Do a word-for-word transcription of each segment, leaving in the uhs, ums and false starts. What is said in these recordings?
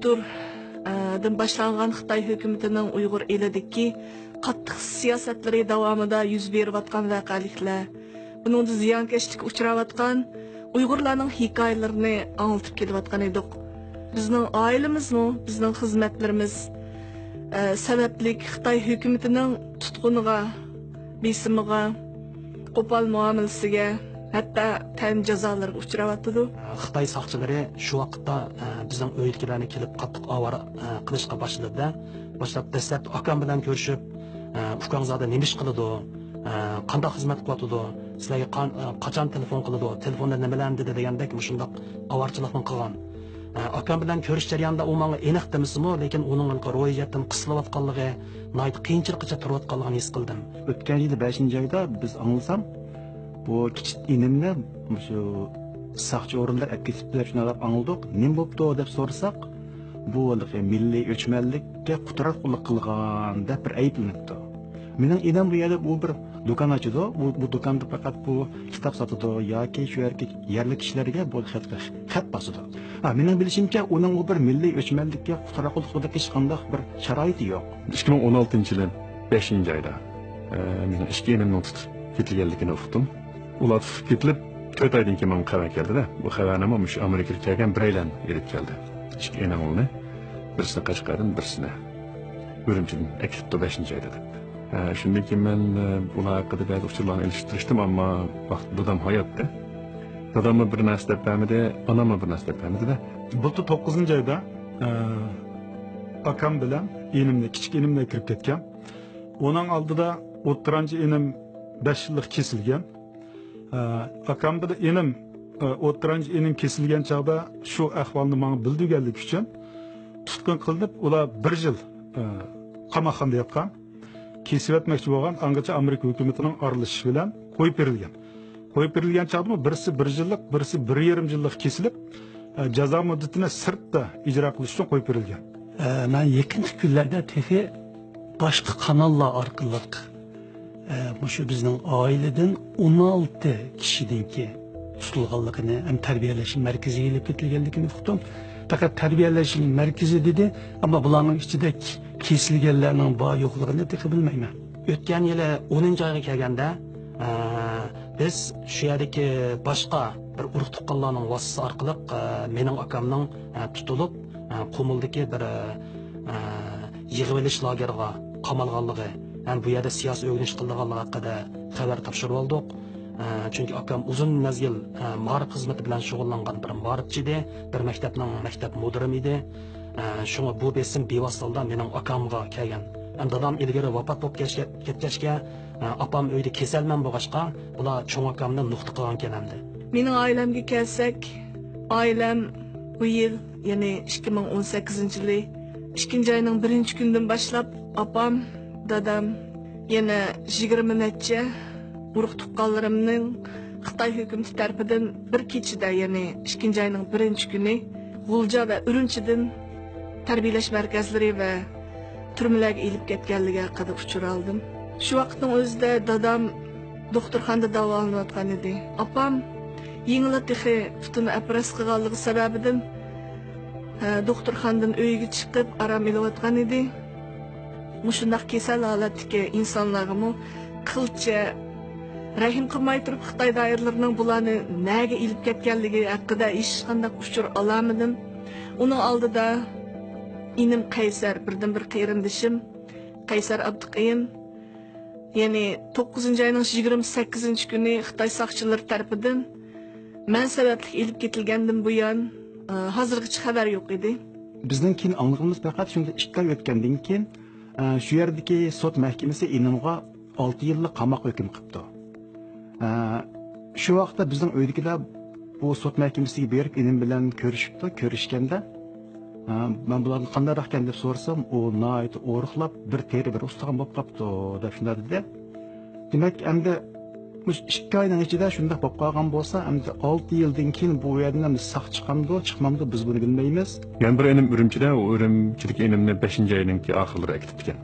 دىن باشلانغان خىتاي ھۆكۈمىتىنىڭ ئۇيغۇر ئېلىدىكى قاتتىق سىياسەتلىرى داۋامىدا يۈز بېرىۋاتقان ۋەقەلىكلەر، بۇنىڭدا زىيانكەشلىككە ئۇچراۋاتقان ئۇيغۇرلارنىڭ ھېكايىلىرىنى ئاڭلىتىپ كېلىۋاتقان ئىدۇق. بىزنىڭ ئائىلىمىزمۇ، بىزنىڭ خىزمەتلىرىمىز، ئە، سەۋەبلىك خىتاي ھۆكۈمىتىنىڭ تۇتقۇنىغا، بېسىمىغا، قوپال مۇئامىلىسىگە، ھەتتا تەن جازالىرىغا ئۇچراۋاتىدۇ. خىتاي ساقچىلىرى شۇ ۋاقىتتا، ئە، بىزنىڭ ئۆيدىكىلەرنى كېلىپ قاتتىق ئاۋارە، ئە، قىلىشقا باشلىدى-دە. باشلاپ دەسلەپتە ئاكام بىلەن كۆرۈشۈپ، ئە، ئۇكاڭ زادى نېمە ئىش قىلىدۇ؟ ئە، قانداق خىزمەت قىلىۋاتىدۇ؟ سىلەرگە قان-، ئە، قاچان تېلېفون قىلىدۇ؟ تېلېفوندا نېمىلەرنى دېدى دېگەندەك مۇشۇنداق ئاۋارىچىلىقنى قىلغان. ئە، ئاكام بىلەن كۆرۈش جەريانىدا ئۇ ماڭا ئېنىق دېمىسىمۇ، لېكىن ئۇنىڭ ھېلىقى روھىي جەھەتتىن قىسىلىۋاتقانلىقى، ناھايىتى قىيىنچىلىققىچە تۇرۇۋاتقانلىقىنى ھېس قىلدىم. ئۆتكەن يىلى بەشىنچى ئايدا بىز ئاڭلىسام، بۇ كىچىك ئىنىمنى مۇشۇ ساقچى ئورۇنلار ئەپ كېتىپتىلەر، شۇنداق دەپ ئاڭلىدۇق. نېمە بوپتۇ دەپ سورىساق، بۇ ھېلىقى مىللىي ئۆچمەنلىككە قۇتراتقۇلۇق قىلغان دەپ بىر ئەيىبلىنىپتۇ. مېنىڭ ئىنىم بۇ يەردە ئۇ بىر دۇكان ئاچىدۇ. بۇ، بۇ دۇكاندا پەقەت بۇ كىتاب ساتىدۇ ياكى شۇ يەرگە يەرلىك كىشىلەرگە بۇ خەت، خەت باسىدۇ. ھا، مېنىڭ بىلىشىمچە، ئۇنىڭ ئۇ بىر مىللىي ئۆچمەنلىككە قۇتراتقۇلۇق قىلىدىغان ھېچقانداق بىر شارائىتى يوق. ئىككى مىڭ ئون ئالتىنچى يىلى بەشىنچى ئايدا، ئە، مېنىڭ ئىككى ئىنىمنىڭ تۇتۇپ كېتىلگەنلىكىنى ئۇقتۇم. ئۇلار تۇتۇپ كېتىلىپ، تۆت ئايدىن كېيىن ماڭا خەۋەر كەلدى-دە. بۇ خەۋەرنىمۇ مۇشۇ ئامېرىكىغا كەلگەن بىرەيلەن ئېلىپ كەلدى. ئىككى ئىنىڭلارنى، بىرسىنى قەشقەردىن، بىرسىنى ئۈرۈمچىدىن ئەكېتىپتۇ بەشىنچى ئايدا دەپ. ھە، شۇندىن كېيىن مەن، ئە، بۇلار ھەققىدە بەزى ئۇچۇرلارنى ئېلىشتۇرۇشتۇم، ئەمما ۋاقىت دادام ھاياتتى. داداممۇ بىر نەرسە دەپ بەرمىدى، ئاناممۇ بىر نەرسە دەپ بەرمىدى-دە. بۇلتۇر توققۇزىنچى ئايدا، ئە، ئاكام بىلەن ئىنىمنى، كىچىك ئىنىمنى كىرىپ كەتكەن. ئۇنىڭ ئالدىدا ئوتتۇرانچى ئىنىم بەش يىللىق كېسىلگەن. ئە، ئاكام بىلەن ئىنىم، ئە، ئوتتۇرانچى ئىنىم كېسىلگەن چاغدا شۇ ئەھۋالنى ماڭا بىلدۈرگەنلىكى ئۈچۈن تۇتقۇن قىلىنىپ، ئۇلار بىر يىل، ئە، قاماقخانىدا ياتقان. كېسىۋەتمەكچى بولغان، ئاڭغىچە ئامېرىكا ھۆكۈمىتىنىڭ ئارىلىشىشى بىلەن قويۇپ بېرىلگەن. قويۇپ بېرىلگەن چاغدىمۇ بىرسى بىر يىللىق، بىرسى بىر يېرىم يىللىق كېسىلىپ، ئە، جازا مۇددىتىنى سىرتتا ئىجرا قىلىش ئۈچۈن قويۇپ بېرىلگەن. ئە، مەن يېقىنقى كۈنلەردە تېخى باشقا قاناللار ئارقىلىق، ئە، مۇشۇ بىزنىڭ ئائىلىدىن ئون ئالتە كىشىنىڭكى تۇتۇلغانلىقىنى ھەم تەربىيەلەش مەركىزىگە ئېلىپ كېتىلگەنلىكىنى ئۇقتۇم. پەقەت تەربىيەلەش مەركىزى دېدى، ئەمما بۇلارنىڭ ئىچىدە كېسىلگەنلەرنىڭ بار يوقلۇقىنى تېخى بىلمەيمەن. ئۆتكەن يىلى ئونىنچى ئايغا كەلگەندە، ئە، بىز شۇ يەردىكى باشقا بىر ئۇرۇق تۇغقانلارنىڭ ۋاسىتىسى ئارقىلىق، ئە، مېنىڭ ئاكامنىڭ، ئە، تۇتۇلۇپ، ئە، قۇمۇلدىكى بىر، ئە، يىغىۋېلىش لاگېرىغا قامالغانلىقى ھەم بۇ يەردە سىياسىي ئۆگىنىش قىلىدىغانلىقى ھەققىدە خەۋەر تاپشۇرۇۋالدۇق. ئە، چۈنكى ئاكام ئۇزۇن مەزگىل، ئە، مائارىپ خىزمىتى بىلەن شۇغۇللانغان بىر مائارىپچى ئىدى، بىر مەكتەپنىڭ مەكتەپ مۇدىرىمۇ ئىدى. ئە، شۇڭا بۇ بېسىم بىۋاسىتە ھالدا مېنىڭ ئاكامغا كەلگەن. ھەم دادام ئىلگىرى ۋاپات بولۇپ كەچكە-، كەتكەچكە، ئە، ئاپام ئۆيدە كېسەلمەن بولغاچقا، بۇلار چوڭ ئاكامنى نۇقتا قىلغانكەن ئەمدى. مېنىڭ ئائىلەمگە كەلسەك، ئائىلەم بۇ يىل، يەنى ئىككى مىڭ ئون سەككىزىنچى يىلى ئىككىنچى ئاينىڭ بىرىنچى كۈنىدىن باشلاپ ئاپام، دادام، يەنە يىگىرمە نەچچە ئۇرۇق تۇغقانلىرىمنىڭ خىتاي ھۆكۈمىتى تەرىپىدىن بىر كېچىدە، يەنى ئىككىنچى ئاينىڭ بىرىنچى كۈنى غۇلجا ۋە ئۈرۈمچىدىن تەربىيەلەش مەركەزلىرى ۋە تۈرمىلەرگە ئېلىپ كەتكەنلىكى ھەققىدە ئۇچۇر ئالدىم. شۇ ۋاقىتنىڭ ئۆزىدە دادام دوختۇرخانىدا داۋالىنىۋاتقان ئىدى. ئاپام يېڭىلا تېخى پۇتىنى ئوپېراتسىيە قىلغانلىقى سەۋەبىدىن، ئە، دوختۇرخانىدىن ئۆيىگە چىقىپ ئارام ئېلىۋاتقان ئىدى. مۇشۇنداق كېسەل ھالەتتىكى ئىنسانلارغىمۇ قىلچە رەھىم قىلماي تۇرۇپ، خىتاي دائىرىلىرىنىڭ بۇلارنى نەگە ئېلىپ كەتكەنلىكى ھەققىدە ھېچقانداق ئۇچۇر ئالالمىدىم. ئۇنىڭ ئالدىدا ئىنىم قەيسەر، بىردىنبىر قېرىندىشىم قەيسەر ئابدۇقېيۇم، يەنى توققۇزىنچى ئاينىڭ يىگىرمە سەككىزىنچى كۈنى خىتاي ساقچىلىرى تەرىپىدىن مەن سەۋەبلىك ئېلىپ كېتىلگەندىن بۇيان، ئە، ھازىرغىچە خەۋەر يوق ئىدى. بىزنىڭ كېيىن ئاڭلىغىنىمىز پەقەت شۇنداق ئىككى ئاي ئۆتكەندىن كېيىن، ئە، شۇ يەردىكى سوت مەھكىمىسى ئىنىمغا ئالتە يىللىق قاماق ھۆكۈم قىپتۇ. ئە، شۇ ۋاقىتتا بىزنىڭ ئۆيدىكىلەر بۇ سوت مەھكىمىسىگە بېرىپ ئىنىم بىلەن كۆرۈشۈپتۇ. كۆرۈشكەندە، ئە، مەن بۇلارنى قانداقراقكەن دەپ سورىسام، ئۇ ناھايىتى ئورۇقلاپ، بىر تېرە، بىر ئۇستىخان بولۇپ قاپتۇ دەپ شۇنداق دېدى. دېمەك، ئەمدى مۇشۇ ئىككى ئاينىڭ ئىچىدە شۇنداق بولۇپ قالغان بولسا، ئەمدى ئالتە يىلدىن كېيىن بۇ يەردىن ئەمدى ساق چىقامدۇ، چىقمامدۇ، بىز بۇنى بىلمەيمىز. يەنە بىر ئىنىم ئۈرۈمچىدە، ئۇ ئۈرۈمچىدىكى ئىنىمنى بەشىنچى ئاينىڭكى ئاخىرلىرى ئەكېتىپتىكەن.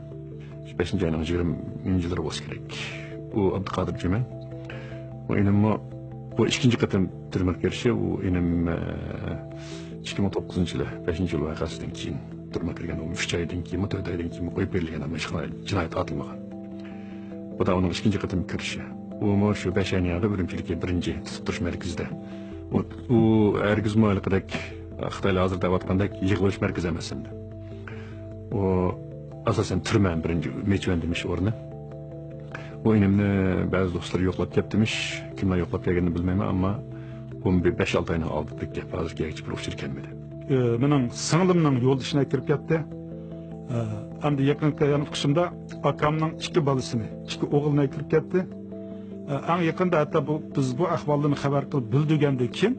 شۇ بەشىنچى ئاينىڭ يىگىرمىنچىلىرى بولسا كېرەك. ئۇ ئابدۇقادىر جۈمەن. ئۇ ئىنىممۇ بۇ ئىككىنچى قېتىم تۈرمىگە كىرىشى، ئۇ ئىنىم، ئە، ئىككى مىڭ توققۇزىنچى يىلى، بەشىنچى ئىيۇل ۋەقەسىدىن كېيىن تۈرمىگە كىرگەن، ئۇ ئۈچ ئايدىن كېيىنمۇ، تۆت ئايدىن كېيىنمۇ قويۇپ بېرىلگەن، ئەمما ھېچقانداق جىنايەت ئېچىلمىغان. بۇ دا ئۇنىڭ ئىككىنچى قېتىم كىرىشى. ئۇمۇ شۇ بەش ئاينىڭ يېڭىدا ئۈرۈمچىدىكى بىرىنچى تۇتۇپ تۇرۇش مەركىزىدە. ئۇ، ئۇ ھەرگىزمۇ ھېلىقىدەك خىتايلار ھازىر دەۋاتقاندەك يىغىۋېلىش مەركىزى ئەمەس ئەمدى. ئۇ ئاساسەن تۈرمە بىرىنچى مېچۈەن دېمىش ئورنى. بۇ ئىنىمنى بەزى دوستلىرى يوقلاپ كەپتىمىش. كىملەر يوقلاپ كەلگىنىنى بىلمەيمەن، ئەمما ئۇ بىر بەش-ئالتە ئاينىڭ ئالدىدىكى گەپ، ھازىرغىچە بىر ئۇچۇر كەلمىدى. ئى، مېنىڭ سىڭلىمنىڭ يولدىشىنى ئەكىرىپ كەتتى. ئى، ئەمدى يېقىنقى يانفۇقۇشۇمدا ئاكامنىڭ ئىككى بالىسىنى، ئىككى ئوغلىنى ئەكىرىپ كەتتى. ئى، ئەڭ يېقىندا ھەتتا بۇ، بىز بۇ ئەھۋاللارنى خەۋەر قىلىپ بىلدۈرگەندىن كېيىن،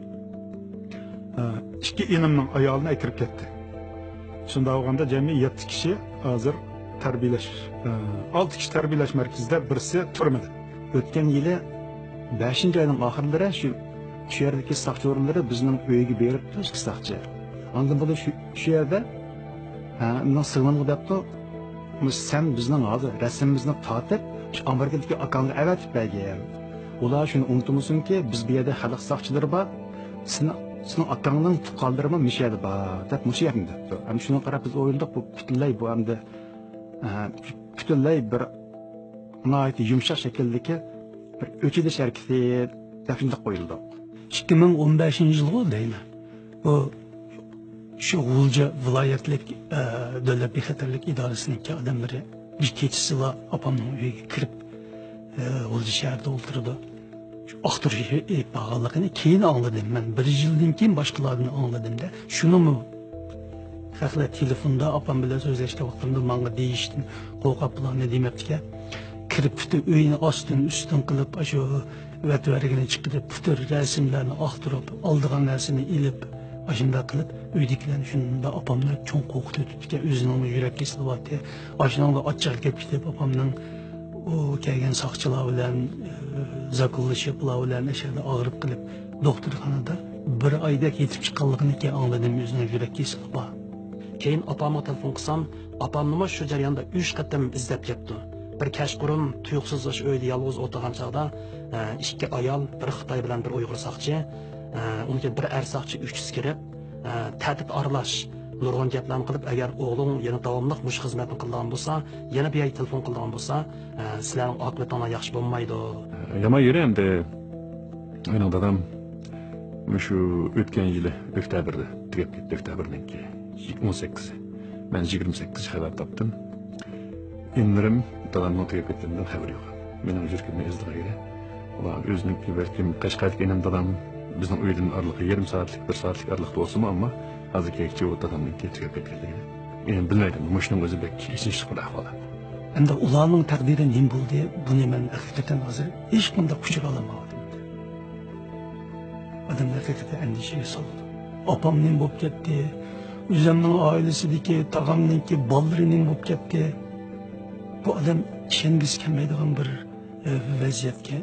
ئى، ئىككى ئىنىمنىڭ ئايالىنى ئەكىرىپ كەتتى. شۇنداق بولغاندا جەمئىي يەتتە كىشى ھازىر تەربىيەلەش، ئى، ئالتە كىشى تەربىيەلەش مەركىزىدە، بىرسى تۈرمىدە. ئۆتكەن يىلى بەشىنچى ئاينىڭ ئاخىرلىرى شۇ، شۇ يەردىكى ساقچى ئورۇنلىرى بىزنىڭ ئۆيگە بېرىپتۇ، ئىككى ساقچى. ئاندىن بۇلار شۇ، شۇ يەردە، ھە، مېنىڭ سىڭلىمغا دەپتۇ، «سەن بىزنىڭ ھازىر رەسىمىمىزنى تارتىپ، شۇ ئامېرىكىدىكى ئاكاڭغا ئەۋەتىپ بەرگىن. ئۇلار شۇنى ئۇنتۇمىسۇنكى، بىز بۇ يەردە خەلق ساقچىلىرى بار، سېنىڭ، سېنىڭ ئاكاڭنىڭ تۇغقانلىرىمۇ مۇشۇ يەردە بار» دەپ مۇشۇ گەپنى دەپتۇ. ھەم شۇنىڭغا قاراپ بىز ئويلىدۇق، بۇ پۈتۈنلەي بۇ ئەمدى، ھە، پۈتۈنلەي بىر ناھايىتى يۇمشاق شەكىلدىكى بىر ئۆچ ئېلىش ھەرىكىتى دەپ شۇنداق ئويلىدۇق. ئىككى مىڭ ئون بەشىنچى يىلغۇ دەيمەن. بۇ شۇ غۇلجا ۋىلايەتلىك، ئە، دۆلەت بىخەتەرلىك ئىدارىسىنىڭكى ئادەملىرى بىر كېچىسىلا ئاپامنىڭ ئۆيىگە كىرىپ، ئە، غۇلجا شەھىرىدە ئولتۇرىدۇ. شۇ ئاختۇرۇش ئېلىپ بارغانلىقىنى كېيىن ئاڭلىدىم. مەن بىر يىلدىن كېيىن باشقىلاردىن ئاڭلىدىم-دە، شۇنىمۇ خەقلەر تېلېفوندا ئاپام بىلەن سۆزلەشكەن ۋاقتىمدا ماڭا دېيىشتىن قورقۇپ بۇلارنى دېمەپتىكەن. كىرىپ پۈتۈن ئۆينى ئاستىن ئۈستۈن قىلىپ، ئاشۇ ۋەتۋەرىگىنى چىقىرىپ، پۈتۈن رەسىملەرنى ئاختۇرۇپ، ئالىدىغان نەرسىنى ئېلىپ، ئاشۇنداق قىلىپ ئۆيدىكىلەرنى شۇنداق ئاپامنى چوڭ قورقۇتۇۋېتىپتىكەن. ئۆزىنىڭمۇ يۈرەك كېسىلى بارتى. ئاشۇنىڭغا ئاچچىقى كېلىپ كېتىپ ئاپامنىڭ ئۇ كەلگەن ساقچىلار بىلەن، ئى، زاكۇللىشىپ، ئۇلار بىلەن ئەشەدە ئاغرىپ قېلىپ، دوختۇرخانىدا بىر ئايدەك يېتىپ چىققانلىقىنى كېيىن ئاڭلىدىم، ئۆزىنىڭ يۈرەك كېسىلى بار. كېيىن ئاپامغا تېلېفون قىلسام، ئاپامنىمۇ شۇ جەرياندا ئۈچ قېتىم ئىزدەپ كەپتۇ. بىر كەچقۇرۇن تۇيۇقسىز ئاشۇ ئۆيدە يالغۇز ئولتۇرغان چاغدا، ئە، ئىككى ئايال، بىر خىتاي بىلەن بىر ئۇيغۇر ساقچى، ئە، ئۇنىڭ كېيىن بىر ئەر ساقچى، ئۈچىسى كىرىپ، ئە، تەھدىت ئارىلاش نۇرغۇن گەپلەرنى قىلىپ، ئەگەر ئوغلۇڭ يەنە داۋاملىق مۇشۇ خىزمەتنى قىلىدىغان بولسا، يەنە بۇ يەرگە تېلېفون قىلىدىغان بولسا، ئە، سىلەرنىڭ ئاقىۋىتىڭلار ياخشى بولمايدۇ. يامان يېرى ئەمدى مېنىڭ دادام مۇشۇ ئۆتكەن يىلى ئۆكتەبىردە تۈگەپ كەتتى، ئۆكتەبىرنىڭكى ئون سەككىزى. مەن يىگىرمە سەككىزىنچى خەۋەر تاپتىم. ئىنىلىرىم دادامنىڭ تۈگەپ كەتكىنىدىن خەۋىرى يوق. مېنىڭ يۈرىكىمنى ئېزىدىغان يېرى، ئۇلار ئۆزىنىڭكى، بەلكىم قەشقەردىكى ئىنىم دادام بىزنىڭ ئۆيدىن ئارىلىقى يېرىم سائەتلىك، بىر سائەتلىك ئارىلىقتا بولسىمۇ، ئەمما ھازىرغىچە ئۇ دادامنىڭكى تۈگەپ كەتكەنلىكىنى، ئەمدى بىلمەيمەن. مۇشۇنىڭ ئۆزى بەك ئېچىنىشلىق بىر ئەھۋال. ئەمدى ئۇلارنىڭ تەقدىرى نېمە بولدى؟ بۇنى مەن ھەقىقەتەن ھازىر ھېچقانداق ئۇچۇر ئالالمايۋاتىمەن. ئادەمنى ھەقىقەتەن ئەندىشىگە سالىدۇ. ئاپام نېمە بولۇپ كەتتى؟ ئۆزۈمنىڭ ئائىلىسىدىكى، تاغامنىڭكى بالىلىرى نېمە بولۇپ كەتتى؟ بۇ ئادەم ئىشەنگۈسى كەلمەيدىغان بىر، ئە، ۋەزىيەتكە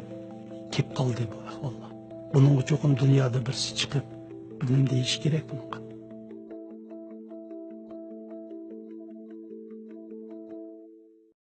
كېلىپ قالدى بۇ ئەھۋاللار. بۇنىڭغا چوقۇم دۇنيادا بىرسى چىقىپ، بىر نېمە دېيىشى كېرەك بۇنىڭغا.